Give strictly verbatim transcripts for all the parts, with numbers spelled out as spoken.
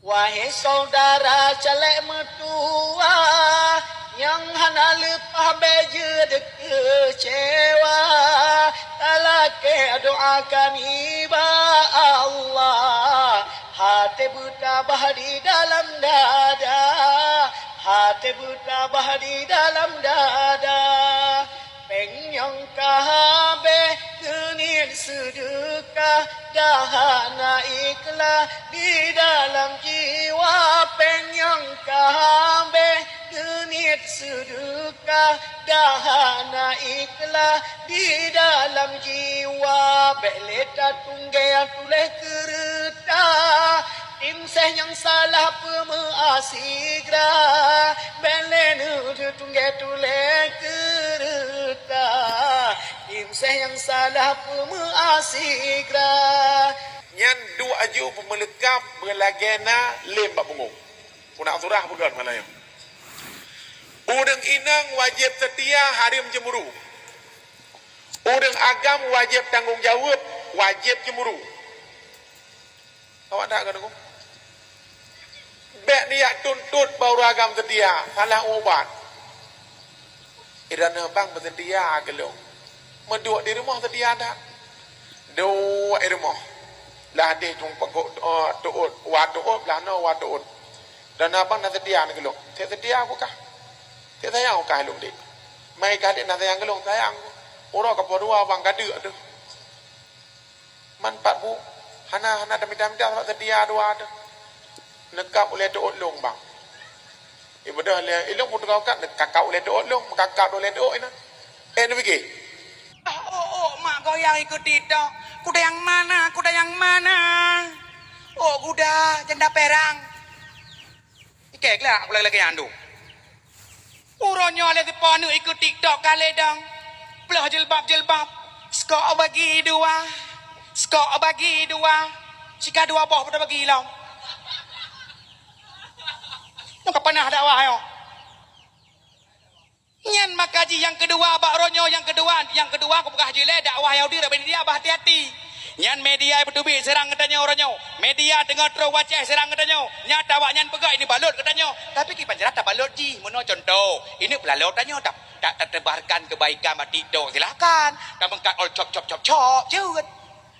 Wahai syedara calék meutuwah, nyang hana leupah bék jeuet keucewa. Talakée doa kami bak Allah, até beutabah di dalam dada, até beutabah di dalam dada. Péng nyang ka habéh geuniet seudeukah, dah hana ikhlas di dalam jiwa. Péng nyang ka habéh geuniet seudeukah, dah hana ikhlas di dalam jiwa. Bék lé tatunggée tuléh keureuta, tim séh nyang salah peumeuasigra. Bék lé neutunggée tuléh keureuta, tim séh nyang salah peumeuasigra. Nyan duek aju peumeuleukab beulagée na lem bak punggong. Peunak surah peugah malam nyoe. Ureuëng inong wajéb seutia, hareuem cemburu. Ureuëng agam wajéb tanggong jaweueb, wajéb cemburu. Awak dak keunoe? Bék niyak tuntot bak ureuëng agam seutia, salah ubat. Iran bang beuseutia keu lôn. Meuduek di rumoh seutia that. Duek di rumoh. Lah deh tung pegok, eh, tuot, wa tuot, lah no wa tuot. Dan abang na seutia keu lôn. Cek seutia aku kah? Cek sayang aku kah lôn dek? Mai kah dek na sayang keu lôn, sayang. Uroe ka po dua bang gadeuk tu. Man pat bu, hana, hana tamita-mita sabab seutia dua tu. Neukab ulée tuot lôn bang. Ibadah lé ilong pun teuka ukat neukakab ulée tuot lôn, meukakab ulée tuot inan. Eh, neupike. Oh, oh, mak goyang ikut TikTok. Kuda yang mana? Kuda yang mana? Oh, kuda janda perang. Ikei gelak aku lagi-lagi andu. Uroe nyoe lé sipa aneuk ikut TikTok kale dong. Ploh jilbab-jilbab. Sekok bagi dua. Sekok bagi dua. Sika dua boh peutabagi lom. Nyang ka panah dakwah nyoe. Nyan maka jih nyang keudua bak uroe nyoe, nyang keudua, nyang keudua kupeugah jih lé dakwah Yahudi rot India bah hati-hati. Nyan media beuteubiet seurang geutanyoe uroe nyoe. Media teungoh troh u Aceh seurang geutanyoe. Nyata awaknyan peugah ini balot geutanyoe. Tapi kiban cara tabalot jih. Meunoe contoh, ini peulalo tanyoe ta, ta, tatebarkan kebaikan bak TikTok silahkan. Tameungkat ol cop cop cop cop jeuet.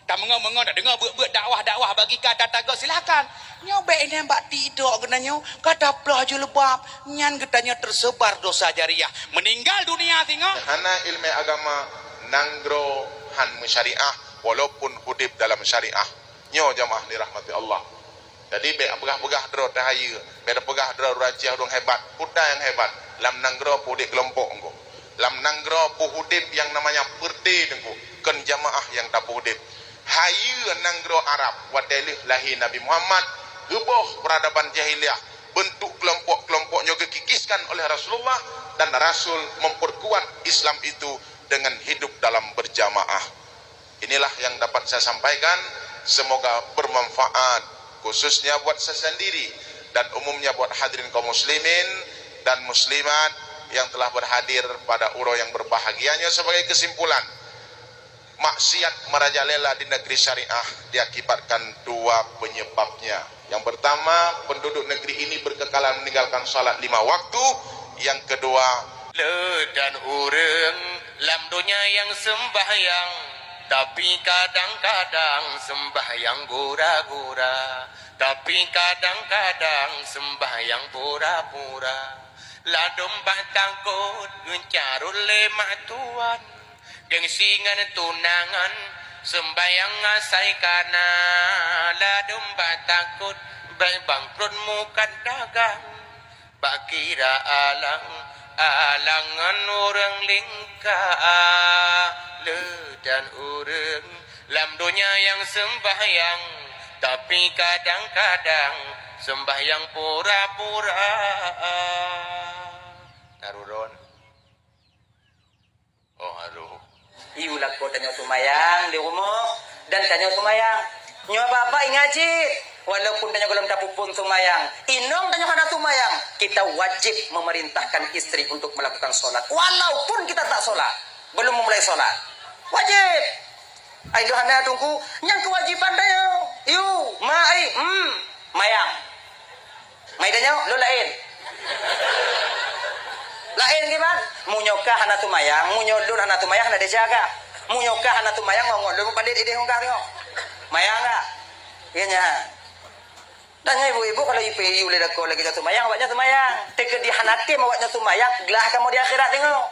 Tameungoh-meungoh tadeungoe buet-buet dakwah-dakwah bagi ka tatagoe silahkan. Nyoe bék inong bak TikTok geutanyoe ka taploh jilbab, nyan geutanyoe tersebar dosa jariah. Meuninggal dunia singoh. Hana ileumé agama nanggroe han meusyariah walaupun udeb dalam syariah. Nyoe jamaah dirahmati Allah. Jadi bék peugah-peugah droe tahayeue, bék peugah droe ureuëng Aceh ureuëng hebat. Peue nyang hebat? Lam nanggroe peuudeb keulompok engko. Lam nanggroe peuudeb nyang namanya perte engko, kon jamaah nyang tapeuudeb. Hayeue nanggroe Arab watée lheueh lahé Nabi Muhammad, geuboh peuradaban jahiliyah, beuntuk keulompok-keulompok nyoe geukikiskan oleh Rasulullah dan Rasul memperkuat Islam itu dengan hidup dalam berjamaah. Inilah yang dapat saya sampaikan, semoga bermanfaat, khususnya buat saya sendiri dan umumnya buat hadirin kaum muslimin dan muslimat yang telah berhadir pada uroe yang berbahagia. Nyoe sebagai kesimpulan, maksiat merajalela di negeri syariah diakibatkan dua penyebabnya. Yang pertama, penduduk negeri ini berkekalan meninggalkan salat lima waktu. Yang kedua, le dan ureuëng lam donya nyang sembahyang, tapi kadang-kadang sembahyang gura-gura, tapi kadang-kadang sembahyang pura-pura. Ladom bak takot geucarot lé mak tuan. Gengsi ngon tunangan, sembahyang asai kana, ladom bak takot, bék bangkrot mukat dagang. Bak kira alang-alang ngon ureuëng lingka, le dan ureuëng lam donya nyang sembahyang, tapi kadang-kadang sembahyang pura-pura. Taruron. Oh, aduh. Iyue lakoe tanyoe seumayang di rumoh dan tanyoe seumayang. Nyoe bapak ingat cit, walaupun tanyoe gohlom tapeuphon seumayang, inong tanyoe hana seumayang, kita wajib memerintahkan istri untuk melakukan sholat, walaupun kita tak sholat, belum memulai sholat. Wajib. Ai, hana teungku, nyang kewajiban tanyoe. Yu, ma, ai, hmm, mayang. Hai tanyoe, lôn laén. Laén kiban? Meunyoe kah hana seumayang, meunyoe lôn hana seumayang, hana desya kah. Meunyoe kah hana seumayang, ngon lôn mupalit idéh ngon kah tengok. Mayang kah? Iya nyan. Dan nyan ibu-ibu kalau ipeu iyu lé lakoe lagèe nyoe seumayang, awaknyan seumayang. Teukeudi hana tem awaknyan seumayang, glah kamoe di akhirat tengok.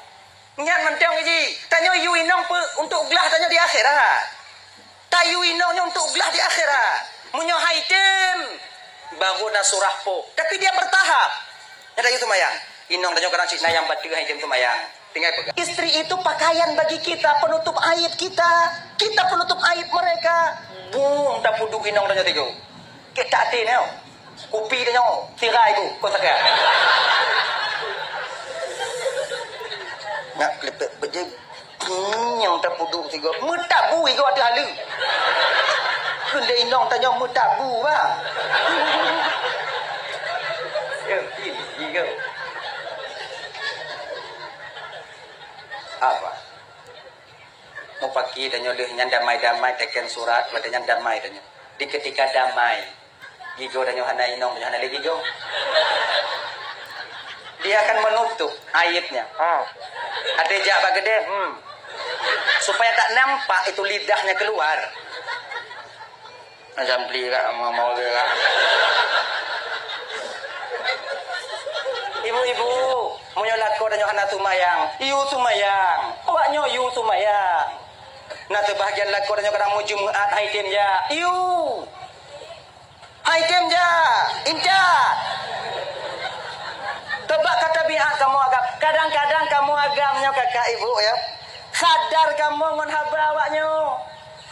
Nyan mantong ji. Tanyoe iyu inong peu untuk glah tanyoe di akhirat. Tayu inong nyoe untuk glah di akhirat. Meunyoe hai tem, baru na surah po. Tapi dia bertahap. Nyan tayu seumayang. Inong tanyoe kadang cit na nyang bateue hai tem seumayang. Tinggai peugah. Istri itu pakaian bagi kita, penutup aib kita. Kita penutup aib mereka. Bum, tapuduk inong tanyoe tiga. Keu tak até nyoe. Kupi tanyoe, sira ibu, kok sakét. Nak klepek bejeng. Hmm, nyang tapuduk tiga. Meutabu igo ateueh haleue. Keuneuk inong tanyoe meutabu, bah. Yo, ih, igo. Apa? Mupaki tanyoe lheueh nyan damai-damai teken surat, watèe nyan damai tanyoe. Di ketika damai, gigo tanyoe hana inong, tanyoe hana lé gigo. Dia akan menutup aibnya. Ha. Ada jak bak keudè, hmm. Supaya tak nampak itu lidahnya keluar. Macam beli kak, mau, mau ke kak. Ibu-ibu, meunyoe lakoe tanyoe hana seumayang, yue seumayang. Awaknyoe yue seumayang. Na seubahagian lakoe tanyoe kadang meujeumeut hai tem jak. Yue. Hai tem jak. Intat. Teuba ka tabiat kamoe agam. Kadang-kadang kamoe agam nyoe kakak ibu ya. Sadar kamoe ngon haba awaknyoe.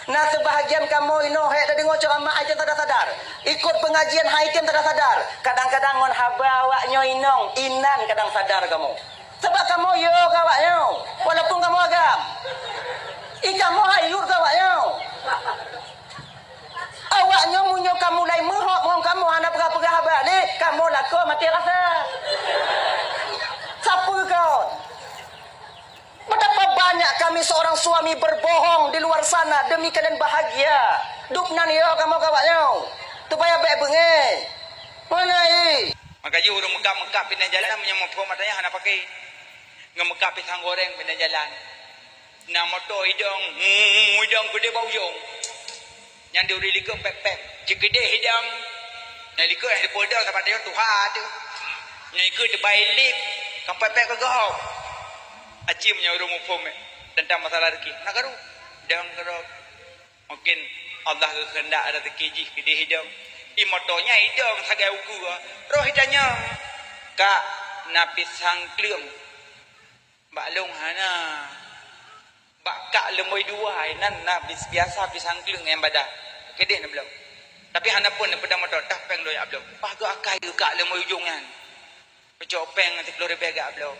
Na seubahagian kamoe inoe hék tadeungoe ceuramah hai tem tada sadar. Ikot peungajian hai tem tada sadar. Kadang-kadang ngon haba awaknyoe inong, inan kadang sadar kamoe. Sabab kamoe yo keu awaknyoe, walaupun kamoe agam. I kamoe hayut keu awaknyoe. Awaknyoe meunyoe ka mulai meuhok ngon kamoe hana peugah-peugah haba lé, kamoe lakoe maté rasa. Sapeue kon? Betapa banyak kami seorang suami berbohong di luar sana demi kalian bahagia. Dubnan yo kamoe keu awaknyoe. Supaya bèk beungéh. Mana i? Maka jih ureueng meukap-meukap pinah jalan meunyoe muphom ata nyan hana paké. Ngon meukap pisang goreng pinah jalan. Na moto idong, hmm, idong keudéh bak ujong. Nyan di ureueng likot pèp-pèp. Cit keudéh idong. Nyang likot nyang dipeudong saban tanyoe tuha teuh. Nyang likot teubai lip, ka pèp-pèp keu gob. Aci meunyoe ureueng muphom, eh, teuntang masalah rezeki. Na karu. Idong keudroe. Mungkin Allah geukeundak rezeki jih keudéh idong. I moto nyan idong sagai ukeue. Roh itanyong, "Kak, na pisang kleueng?" Bak lôn hana. Bak kak leumoi dua, nan na bis-, biasa pisang kleueng nyang bada. Keudéh na bloe. Tapi hana phon neupeudong moto, tah péng lôn jak bloe. Paih geuakai keu kak leumoi ujong nyan. Peucok péng siploh ribèe gak bloe.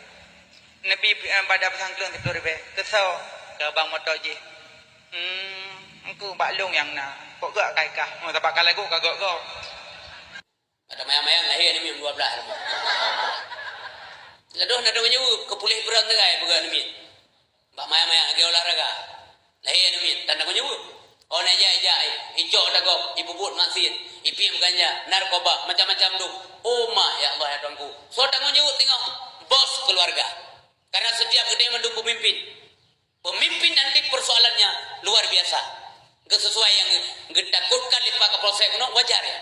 Neubi, eh, bada pisang kleueng siploh ribèe. Keu soe? Keu abang moto jih. Hmm, engku bak lôn nyang na. Kok geuakai kah? Oh, sabab ka lagot ka gok-gok. Ada mayang-mayang lahé aneuk miet dua blah. Ladôh na deungon nyoe keupuléh beureun sagai peugah aneuk miet. Bak mayang-mayang lagèe olahraga. Lahé aneuk miet, tan deungon nyoe. Oh, na ijak-ijak, eh. Icok dagoe, ipubuet maksiet, ipiep ganja, narkoba, macam-macam dum. Oh ma, ya Allah, ya Tuhanku. Soe tanggung jaweueb teungoh? Bos keluarga. Karena setiap geude mandum pemimpin. Pemimpin nanti persoalannya luar biasa. Geusesuai nyang geutakutkan lé Pak Kapolsek keunoe wajar ya.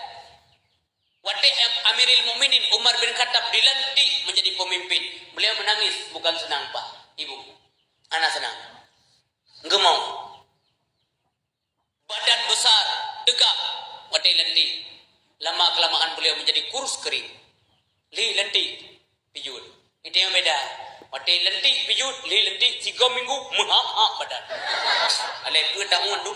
Watèe Am-, Amiril Mukminin Umar bin Khattab dilantik menjadi pemimpin, beliau menangis, bukan senang, Pak, Ibu. Hana senang. Geumong. Badan besar, tegak, watèe lantik. Lama kelamaan beliau menjadi kurus kering. Lheuh lantik, pijuet. Itu yang beda. Watèe lantik pijuet, lheuh lantik tiga minggu, meuhak-hak badan. Alah peue taun tu.